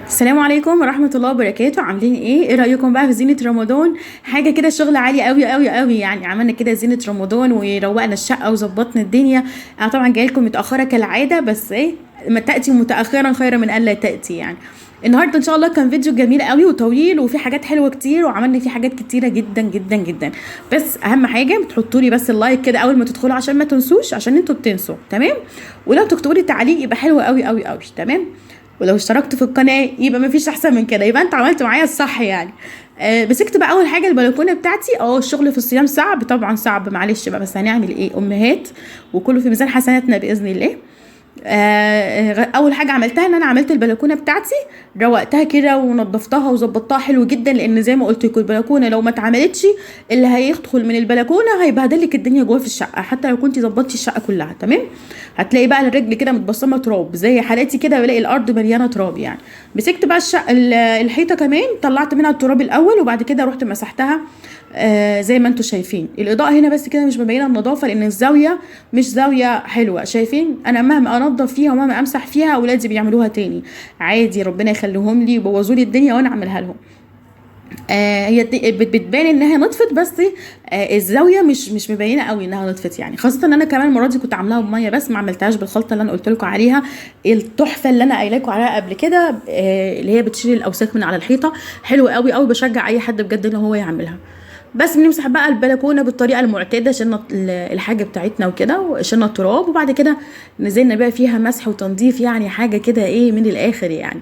السلام عليكم ورحمة الله وبركاته. عاملين ايه؟ ايه رأيكم بقى في زينة رمضان؟ حاجة كده شغل عالي قوي قوي قوي يعني. عملنا كده زينة رمضان وروقنا الشقة وظبطنا الدنيا. انا طبعا جاية لكم متأخرة كالعادة، بس ايه، ما تأتي متأخرا خيرا من ألا تأتي يعني. النهارده ان شاء الله كان فيديو جميل قوي وطويل وفي حاجات حلوة كتير، وعملنا فيه حاجات كتيرة جدا جدا جدا. بس اهم حاجة بتحطوا لي بس ال like كده اول ما تدخلوا عشان ما تنسوش، عشان انتوا بتنسوا، تمام؟ ولو تكتبوا لي تعليق يبقى حلو قوي قوي قوي، تمام؟ ولو اشتركت في القناة يبقى مفيش احسن من كده، يبقى انت عملت معايا الصح يعني. مسكت بقى اول حاجة البلكونه بتاعتي. الشغل في الصيام صعب طبعا، صعب معلش بقى، بس هنعمل ايه، امهات وكله في ميزان حسناتنا باذن الله. اول حاجة عملتها ان انا عملت البلكونه بتاعتي، روقتها كده ونظفتها وظبطتها حلو جدا، لان زي ما قلت لكم البلكونه لو ما اتعملتش اللي هيدخل من البلكونه هيبهدلك الدنيا جوه في الشقة، حتى لو كنتي ظبطتي الشقة كلها، تمام؟ هتلاقي بقى الرجل كده متبصمه تراب زي حالاتي كده، بلاقي الارض مليانة تراب يعني. مسكت بقى الشقة الحيطة كمان، طلعت منها التراب الاول وبعد كده رحت مسحتها. زي ما انتم شايفين الاضاءة هنا بس كده مش مبينة النظافة، لان الزاوية مش زاوية حلوة. شايفين انا مهما انظف فيها ومهما امسح فيها اولادي بيعملوها تاني عادي، ربنا يخليهم لي وبوظوا لي الدنيا وانا اعملها لهم. هي بتبان انها نطفت، بس الزاوية مش مبينة قوي انها نطفت يعني. خاصة ان انا كمان المرة دي كنت عاملاها بميه بس، ما عملتهاش بالخلطه اللي انا قلت لكم عليها، التحفة اللي انا قايله لكم عليها قبل كده، اللي هي بتشيل الاوساخ من على الحيطة. حلوة قوي قوي، بشجع اي حد بجد ان هو يعملها. بس بنمسح بقى البلكونه بالطريقة المعتادة، شلنا الحاجة بتاعتنا وكده، وشلنا التراب، وبعد كده نزلنا بقى فيها مسح وتنظيف، يعني حاجة كده ايه من الاخر يعني.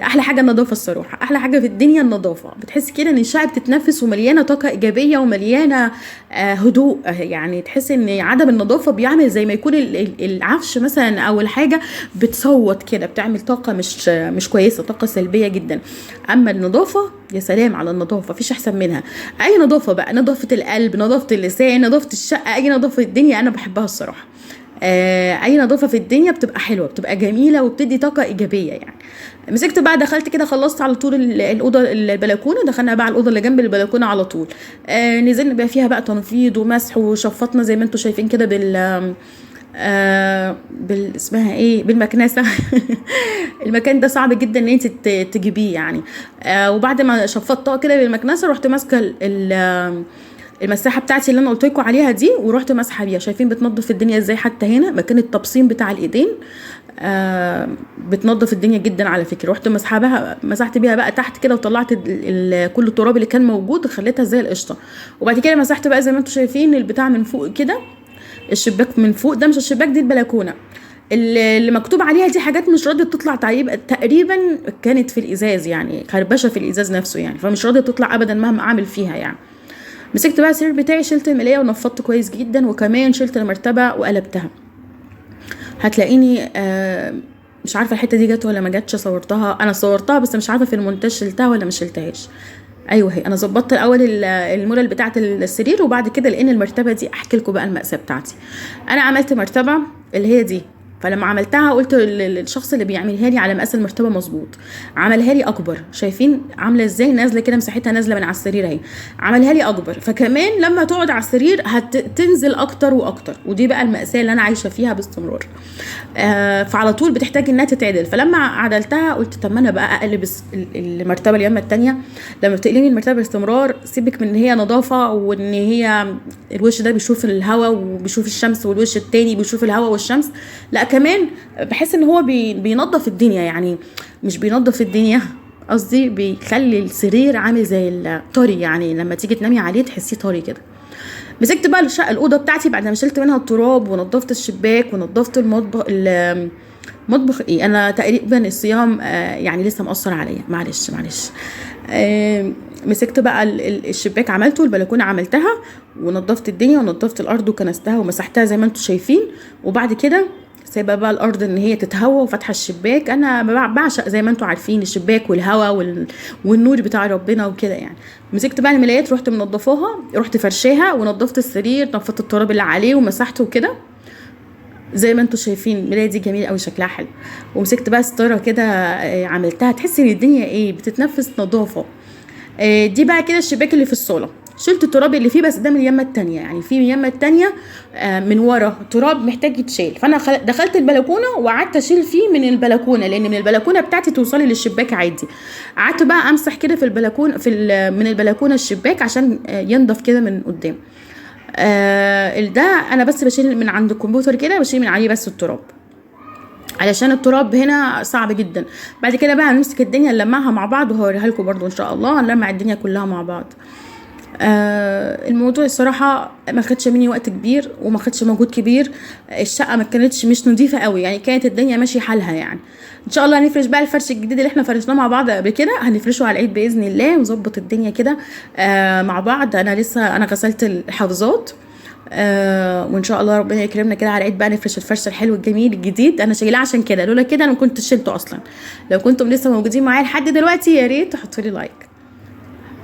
احلى حاجة النظافة الصراحة، احلى حاجة في الدنيا النظافة. بتحس كده ان الشقة بتتنفس ومليانة طاقة ايجابية ومليانة هدوء يعني. تحس ان عدم النظافة بيعمل زي ما يكون العفش مثلا او الحاجة بتصوت كده، بتعمل طاقة مش كويسة، طاقة سلبية جدا. اما النظافة يا سلام على النظافة، مفيش احسن منها. اي نظافة بقى، نظافة القلب، نظافة اللسان، نظافة الشقة، اي نظافة في الدنيا انا بحبها الصراحة. اي نظافة في الدنيا بتبقى حلوة، بتبقى جميلة وبتدي طاقة ايجابية يعني. مسكت بقى دخلت كده، خلصت على طول الاوضة البلكونه، دخلنا بقى على الاوضة اللي جنب البلكونه على طول. نزلنا بقى فيها بقى تنفيض ومسح وشفطنا زي ما انتم شايفين كده بال اسمها ايه، بالمكنسه. المكان ده صعب جدا ان انت تجيبيه يعني. وبعد ما شفطتها كده بالمكنسه، رحت ماسكه المساحة بتاعتي اللي انا قلت لكم عليها دي، ورحت ماسحه بيها. شايفين بتنظف الدنيا ازاي، حتى هنا مكان التبصيم بتاع الايدين بتنظف الدنيا جدا على فكرة. رحت مسحه بها، مسحت بيها بقى تحت كده، وطلعت كل التراب اللي كان موجود، خليتها زي القشطه. وبعد كده مسحت بقى زي ما انتم شايفين البتاع من فوق كده، الشباك من فوق، ده مش الشباك دي البلكونه اللي مكتوب عليها دي حاجات مش راضية تطلع، تقريبا كانت في الازاز يعني، خربشه في الازاز نفسه يعني، فمش راضية تطلع ابدا مهما اعمل فيها يعني. مسكت بقى السرير بتاعي، شلت الملايه ونفضت كويس جدا، وكمان شلت المرتبة وقلبتها. هتلاقيني مش عارفه الحتة دي جت ولا ما جاتش، صورتها انا صورتها بس مش عارفه في المونتاج شلتها ولا ما شلتهاش. ايوه هي انا ظبطت الاول الملل بتاعه السرير، وبعد كده لان المرتبة دي احكي لكم بقى المأساة بتاعتي. انا عملت مرتبه اللي هي دي، فلما عملتها قلت للشخص اللي بيعملها لي على مقاس المرتبة مظبوط، عملها لي اكبر. شايفين عامله ازاي، نازله كده، مساحتها نازله من على السرير اهي، عملها لي اكبر. فكمان لما تقعد على السرير هتنزل اكتر واكتر، ودي بقى المأساة اللي انا عايشه فيها باستمرار. فعلى طول بتحتاج انها تتعدل. فلما عدلتها قلت طب ما انا بقى اقلب المرتبة اليمه التانية. لما بتقلبي المرتبة باستمرار، سيبك من ان هي نظافة وان هي الوش ده بيشوف الهواء وبيشوف الشمس، والوش التاني بيشوف الهواء والشمس، لا كمان بحس ان هو بينظف الدنيا يعني. مش بينظف الدنيا قصدي، بيخلي السرير عامل زي الطري يعني، لما تيجي تنامي عليه تحسيه طري كده. مسكت بقى الشقة الاوضة بتاعتي بعد ما شلت منها التراب ونظفت الشباك ونظفت المطبخ. مطبخ ايه، انا تقريبا الصيام يعني لسه مأثر عليا، معلش معلش. مسكت بقى الشباك عملته، البلكونه عملتها، ونظفت الدنيا ونظفت الارض وكنستها ومسحتها زي ما انتم شايفين. وبعد كده سايبه بقى الارض ان هي تتهوى، وفاتحه الشباك. انا بعشق زي ما انتم عارفين الشباك والهوا والنور بتاع ربنا وكده يعني. مسكت بقى الملايات، رحت منضفاها، رحت فرشاها، ونضفت السرير، نفضت التراب اللي عليه ومسحته وكده زي ما انتم شايفين. الملايه دي جميلة قوي، شكلها حلو. ومسكت بقى ستارة كده، عملتها، تحسي ان الدنيا ايه، بتتنفس نظافة. دي بقى كده الشباك اللي في الصاله. شلت التراب اللي فيه، بس ده من اليمه التانية، يعني في اليمه التانية من ورا تراب محتاج يتشال. فانا دخلت البلكونه وقعدت اشيل فيه من البلكونه، لان من البلكونه بتاعتي توصلي للشباك عادي. قعدت بقى امسح كده في البلكونه، من البلكونه الشباك عشان ينضف كده من قدام. ده انا بس بشيل من عند الكمبيوتر كده، بشيل من عليه بس التراب، علشان التراب هنا صعب جدا. بعد كده بقى هنمسك الدنيا نلمعها مع بعض، وهوريها لكم برضو ان شاء الله، هنلمع الدنيا كلها مع بعض. الموضوع الصراحة ما خدش مني وقت كبير وما خدش مجهود كبير. الشقة ما كانتش مش نظيفة قوي يعني، كانت الدنيا ماشية حالها يعني. ان شاء الله هنفرش بقى الفرش الجديد اللي احنا فرشناه مع بعض قبل كده، هنفرشه على العيد باذن الله، ونظبط الدنيا كده مع بعض. انا لسه غسلت الحافظات، وان شاء الله ربنا يكرمنا كده على العيد بقى نفرش الفرش الحلو الجميل الجديد. انا شايلاه عشان كده، لولا كده انا ما كنت شلته اصلا. لو كنتم لسه موجودين معايا لحد دلوقتي يا ريت تحطوا لي like.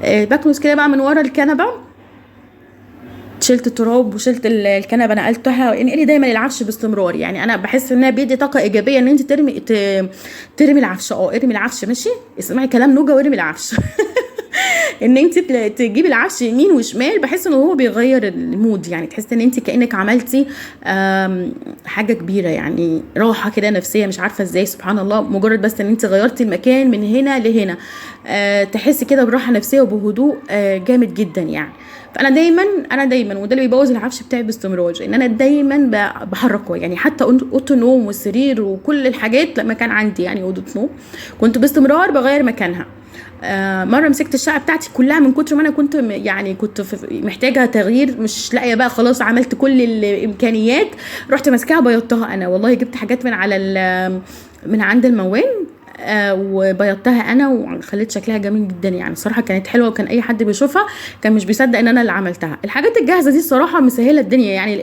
بكنس كده بقى من ورا الكنبة، شلت التراب وشلت الكنبة نقلتها. انقلي دايما العفش باستمرار، يعني انا بحس انها بيدي طاقة ايجابية ان انت ترمي العفش. ارمي العفش، ماشي، اسمعي كلام نوجه وارمي العفش. ان انت تجيبي العفش يمين وشمال، بحس ان هو بيغير ال mood، يعني تحس ان انت كانك عملتي حاجة كبيرة، يعني راحة كده نفسية مش عارفه ازاي، سبحان الله. مجرد بس ان انت غيرتي المكان من هنا لهنا، تحسي كده براحة نفسية وبهدوء جامد جدا يعني. فانا دايما وده اللي بيبوظ العفش بتاعي باستمرار، ان انا دايما بحركة، يعني حتى اوضة النوم والسرير وكل الحاجات لما كان عندي يعني اوضة نوم كنت باستمرار بغير مكانها. مرة مسكت الشقة بتاعتي كلها من كتر ما انا كنت يعني كنت محتاجه تغيير، مش لاقيه بقى، خلاص عملت كل الامكانيات، رحت ماسكاها بيضتها انا، والله جبت حاجات من على من عند الموان، وبيضتها انا وخليت شكلها جميل جدا يعني. الصراحة كانت حلوة، وكان اي حد بيشوفها كان مش بيصدق ان انا اللي عملتها. الحاجات الجاهزة دي الصراحة مسهلة الدنيا يعني،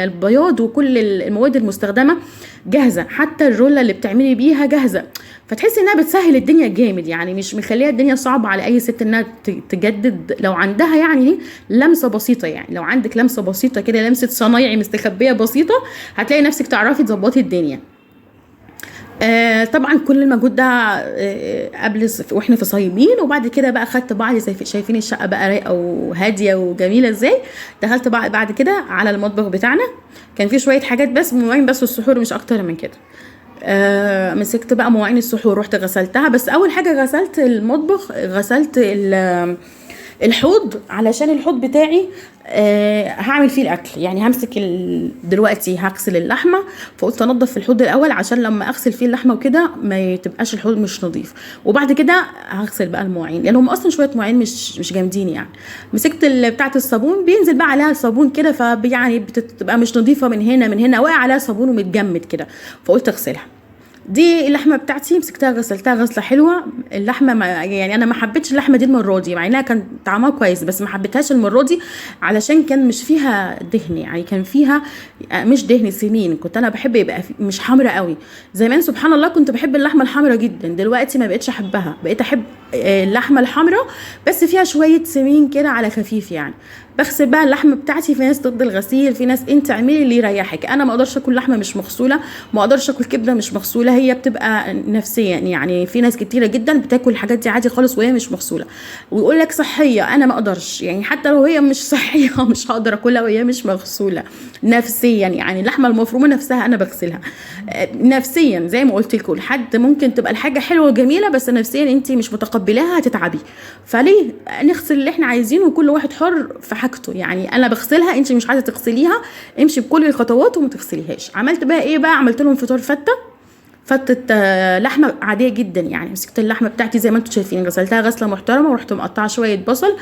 البياض وكل المواد المستخدمة جاهزة، حتى الرولة اللي بتعملي بيها جاهزة، فتحسي انها بتسهل الدنيا جامد يعني، مش مخليها الدنيا صعبة على اي ست انها تجدد لو عندها يعني لمسه بسيطة. يعني لو عندك لمسه بسيطة كده، لمسه صنايعي مستخبيه بسيطة، هتلاقي نفسك تعرفي تظبطي الدنيا. طبعا كل المجهود ده قبل واحنا في صايمين. وبعد كده بقى خدت بعض، شايفين الشقة بقى رايقة وهاديه وجميلة ازاي. دخلت بعد كده على المطبخ بتاعنا، كان فيه شوية حاجات بس مواعين بس والسحور، مش اكتر من كده. مسكت بقى مواعين السحور، رحت غسلتها. بس اول حاجة غسلت المطبخ، غسلت الحوض، علشان الحوض بتاعي هعمل فيه الاكل يعني. همسك دلوقتي هغسل اللحمة، فقلت انضف الحوض الاول عشان لما اغسل فيه اللحمة وكده ما تبقاش الحوض مش نظيف، وبعد كده هغسل بقى المواعين، لان هم اصلا شوية مواعين مش جامدين يعني. مسكت بتاعه الصابون، بينزل بقى عليها صابون كده، فيعني بتبقى مش نظيفة من هنا من هنا، واقع عليها صابون ومتجمد كده، فقلت اغسلها. دي اللحمة بتاعتي مسكتها غسلتها غسله حلوة. اللحمة ما يعني انا ما حبيتش اللحمة دي المرة دي، مع انها كان طعمها كويس، بس ما حبيتهاش المرة دي علشان كان مش فيها دهن، يعني كان فيها مش دهن سمين. كنت انا بحب يبقى مش حمرا قوي. زمان سبحان الله كنت بحب اللحمة الحمرا جدا، دلوقتي ما بقتش احبها، بقيت احب اللحمة الحمرا بس فيها شوية سمين كده على خفيف يعني. بغسل بقى اللحمة بتاعتي، في ناس ضد الغسيل، في ناس انت اعملي اللي يريحك. انا ما اقدرش اكل لحمه مش مغسوله، ما اقدرش اكل كبده مش مغسوله، هي بتبقى نفسيا يعني. في ناس كتيرة جدا بتاكل الحاجات دي عادي خالص وهي مش مغسوله ويقول لك صحية، انا ما اقدرش يعني، حتى لو هي مش صحية مش هقدر اكلها وهي مش مغسوله نفسيا يعني. اللحمة المفرومه نفسها انا بغسلها نفسيا، زي ما قلت لكم، لحد ممكن تبقى الحاجة حلوة وجميلة بس نفسيا انت مش متقبلاها هتتعبي. فليه نغسل اللي احنا عايزينه وكل واحد حر في حاجته يعني. انا بغسلها، انت مش عايزه تغسليها امشي بكل الخطوات وما تغسليهاش. عملت بقى ايه بقى؟ عملت لهم فطار فتة لحمه عادية جدا يعني. مسكت اللحمة بتاعتي زي ما انتم شايفين، غسلتها غسله محترمه، ورحت مقطعه شوية بصل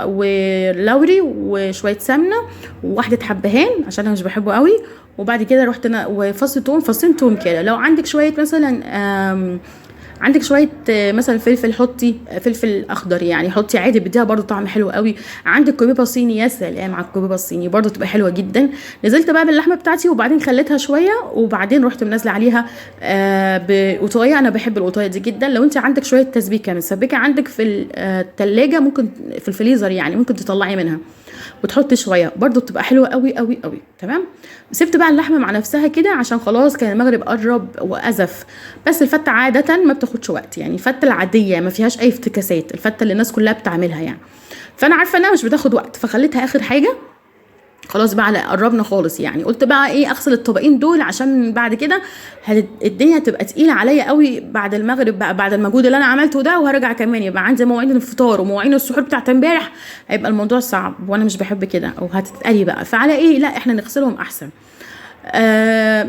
ولوري وشوية سمنه وواحدة حبهان عشان انا مش بحبه قوي. وبعد كده رحت انا وفص توم، فصين توم كده. لو عندك شوية مثلا عندك شوية مثلا فلفل، حطي فلفل اخضر يعني، حطي عادي، بيديها برضو طعم حلو قوي. عندك كبيبه صيني، يا سلام على الكبيبه الصيني برضو تبقى حلوة جدا. نزلت بقى باللحمه بتاعتي وبعدين خليتها شوية، وبعدين رحت منزله عليها بقطايه. انا بحب القطايه دي جدا. لو انت عندك شوية تسبيكه متسبكه عندك في الثلاجة، ممكن في الفريزر يعني، ممكن تطلعي منها وتحطي شوية، برضو بتبقى حلوة قوي قوي قوي. تمام. سبت بقى اللحمة مع نفسها كده عشان خلاص كان المغرب قرب وازف. بس الفته عادة ما بتاخدش وقت يعني، الفته العادية ما فيهاش اي افتكاسات، الفته اللي الناس كلها بتعملها يعني. فانا عارفه انها مش بتاخد وقت، فخليتها اخر حاجة. خلاص بقى على قربنا خالص يعني، قلت بقى ايه اغسل الطبقين دول عشان بعد كده الدنيا هتبقى تقيلة عليا قوي بعد المغرب بقى، بعد المجهود اللي انا عملته ده، وهرجع كمان يبقى عندي مواعيد الفطار ومواعين السحور بتاعت امبارح، هيبقى الموضوع صعب وانا مش بحب كده، او هتتقلي بقى. فعلى ايه، لا احنا نغسلهم احسن.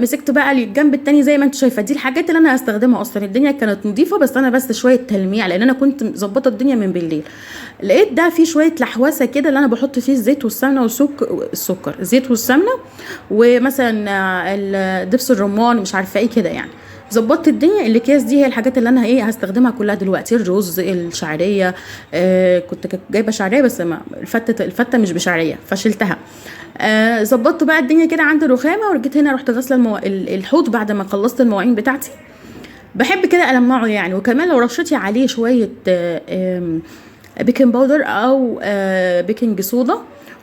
مسكت بقى الجنب التاني زي ما انت شايفه، دي الحاجات اللي انا هستخدمها اصلا. الدنيا كانت نظيفة، بس انا بس شوية تلميع لان انا كنت مظبطه الدنيا من بالليل. لقيت ده فيه شوية لحوسه كده اللي انا بحط فيه الزيت والسمنه والسكر، الزيت والسمنه ومثلا دبس الرمان مش عارفه ايه كده يعني. ظبطت الدنيا. الاكياس دي هي الحاجات اللي انا ايه هستخدمها كلها دلوقتي، الرز، الشعرية، كنت جايبه شعرية بس ما الفته مش بشعريه فشلتها. ظبطت بقى الدنيا كده عند الرخامه، ورجيت هنا رحت غاسله الحوض بعد ما خلصت المواعين بتاعتي. بحب كده المعه يعني، وكمان لو رشيتي عليه شوية baking powder او baking soda،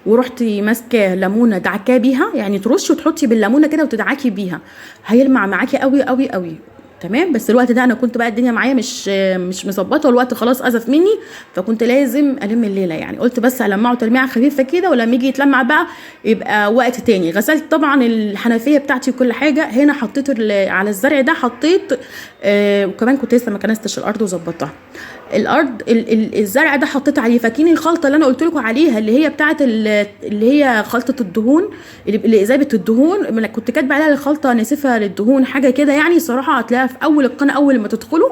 ورحتي ماسكه ليمونه دعكاه بيها، يعني ترشي وتحطي بالليمونه كده وتدعكي بيها، هيلمع معاكي قوي قوي قوي. تمام. بس الوقت ده انا كنت بقى الدنيا معايا مش مظبطه، والوقت خلاص ازف مني، فكنت لازم الم الليلة يعني. قلت بس المعه تلميعه خفيفة كده، ولما يجي يتلمع بقى يبقى وقت تاني. غسلت طبعا الحنفية بتاعتي وكل حاجة. هنا حطيت على الزرع ده حطيت، وكمان كنت لسه ما كنستش الارض وظبطتها. الارض الزرع ده حطيت عليه، فاكرين الخلطة اللي انا قلت لكم عليها اللي هي بتاعه اللي هي خلطه الدهون اللي اذابه الدهون، كنت كاتبه عليها الخلطة ناسفة للدهون حاجة كده يعني. صراحة هتلاقيها في اول القناة اول ما تدخلوا.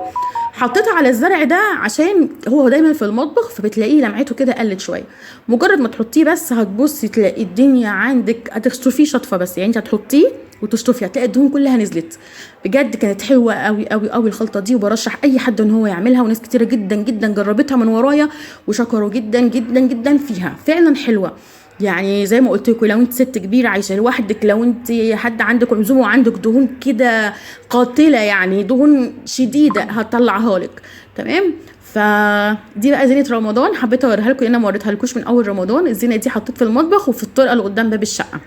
حطيتها على الزرع ده عشان هو دايما في المطبخ، فبتلاقيه لمعته كده قلت شوية. مجرد ما تحطيه بس هتبصي تلاقي الدنيا عندك، هتشطفيه شطفه بس يعني، انت هتحطيه وتشطفي هتلاقي الدهون كلها نزلت. بجد كانت حلوة قوي قوي قوي الخلطة دي، وبرشح اي حد ان هو يعملها، وناس كتيرة جدا جدا جربتها من ورايا وشكروا جدا جدا جدا فيها، فعلا حلوة. يعني زي ما قلت لكم، لو انت ست كبيرة عايشه لوحدك، لو انت حد عندك عزومة وعندك دهون كده قاتله يعني دهون شديدة، هتطلعها لك. تمام. فدي بقى زينة رمضان، حبيت اوريها لكم لان انا ما وريتها لكوش من اول رمضان. الزينة دي حطيت في المطبخ وفي الطرقه اللي قدام باب الشقة،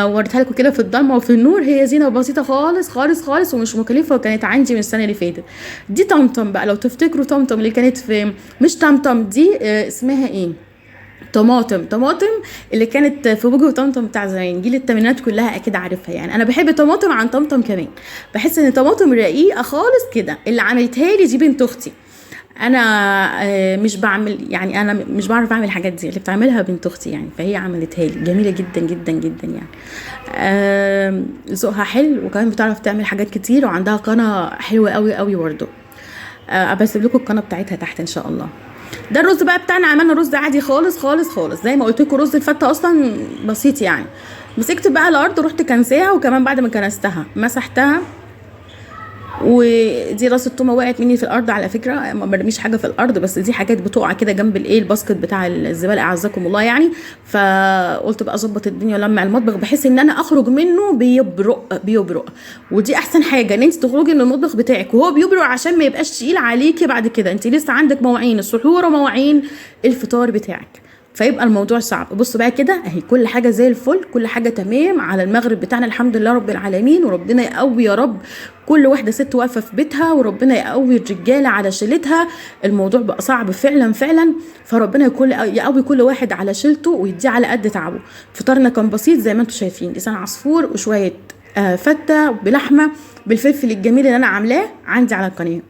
وريتها لكم كده في الضلمة وفي النور. هي زينة بسيطة خالص خالص خالص ومش مكلفة، وكانت عندي من السنة اللي فاتت. دي طمطم بقى، لو تفتكروا طمطم اللي كانت في، مش طمطم دي، اسمها ايه، طماطم اللي كانت في وجه طمطم بتاع زمان، جيل الثمانينات كلها اكيد عارفها يعني. انا بحب طماطم عن طمطم كمان، بحس ان طماطم رقيقه خالص كده. اللي عملتها لي دي بنت اختي، انا مش بعمل يعني، انا مش بعرف اعمل الحاجات دي، اللي بتعملها بنت اختي يعني، فهي عملتها لي جميلة جدا جدا جدا يعني. ذوقها حلو، وكمان بتعرف تعمل حاجات كتير، وعندها قناة حلوة قوي قوي برده. بسيب لكم القناة بتاعتها تحت ان شاء الله. ده الرز بقى بتاعنا، عملنا رز عادي خالص خالص خالص زي ما قلت لكم، رز الفته اصلا بسيط يعني. مسكت بقى الارض ورحت كنساها، وكمان بعد ما كنستها مسحتها. ودي راس التومه وقعت مني في الارض على فكرة، ما برميش حاجة في الارض، بس دي حاجات بتقع كده جنب الايه ال basket بتاع الزبالة اعزكم الله يعني. فقلت بقى اظبط الدنيا ولمع المطبخ بحيث ان انا اخرج منه بيبرق بيبرق. ودي احسن حاجة ان انت تخرجي من المطبخ بتاعك وهو بيبرق، عشان ما يبقاش تقيل عليكي بعد كده، انت لسه عندك مواعين السحور ومواعين الفطار بتاعك، فيبقى الموضوع صعب. بصوا بقى كده اهي، كل حاجة زي الفل، كل حاجة تمام على المغرب بتاعنا الحمد لله رب العالمين. وربنا يقوي يا رب كل واحدة ست واقفة في بيتها، وربنا يقوي الرجالة على شيلتها. الموضوع بقى صعب فعلا فعلا، فربنا يقوي كل واحد على شيلته ويديه على قد تعبه. فطارنا كان بسيط زي ما انتم شايفين، لسان عصفور وشوية فته بلحمه بالفلفل الجميل اللي انا عاملاه عندي على القناة.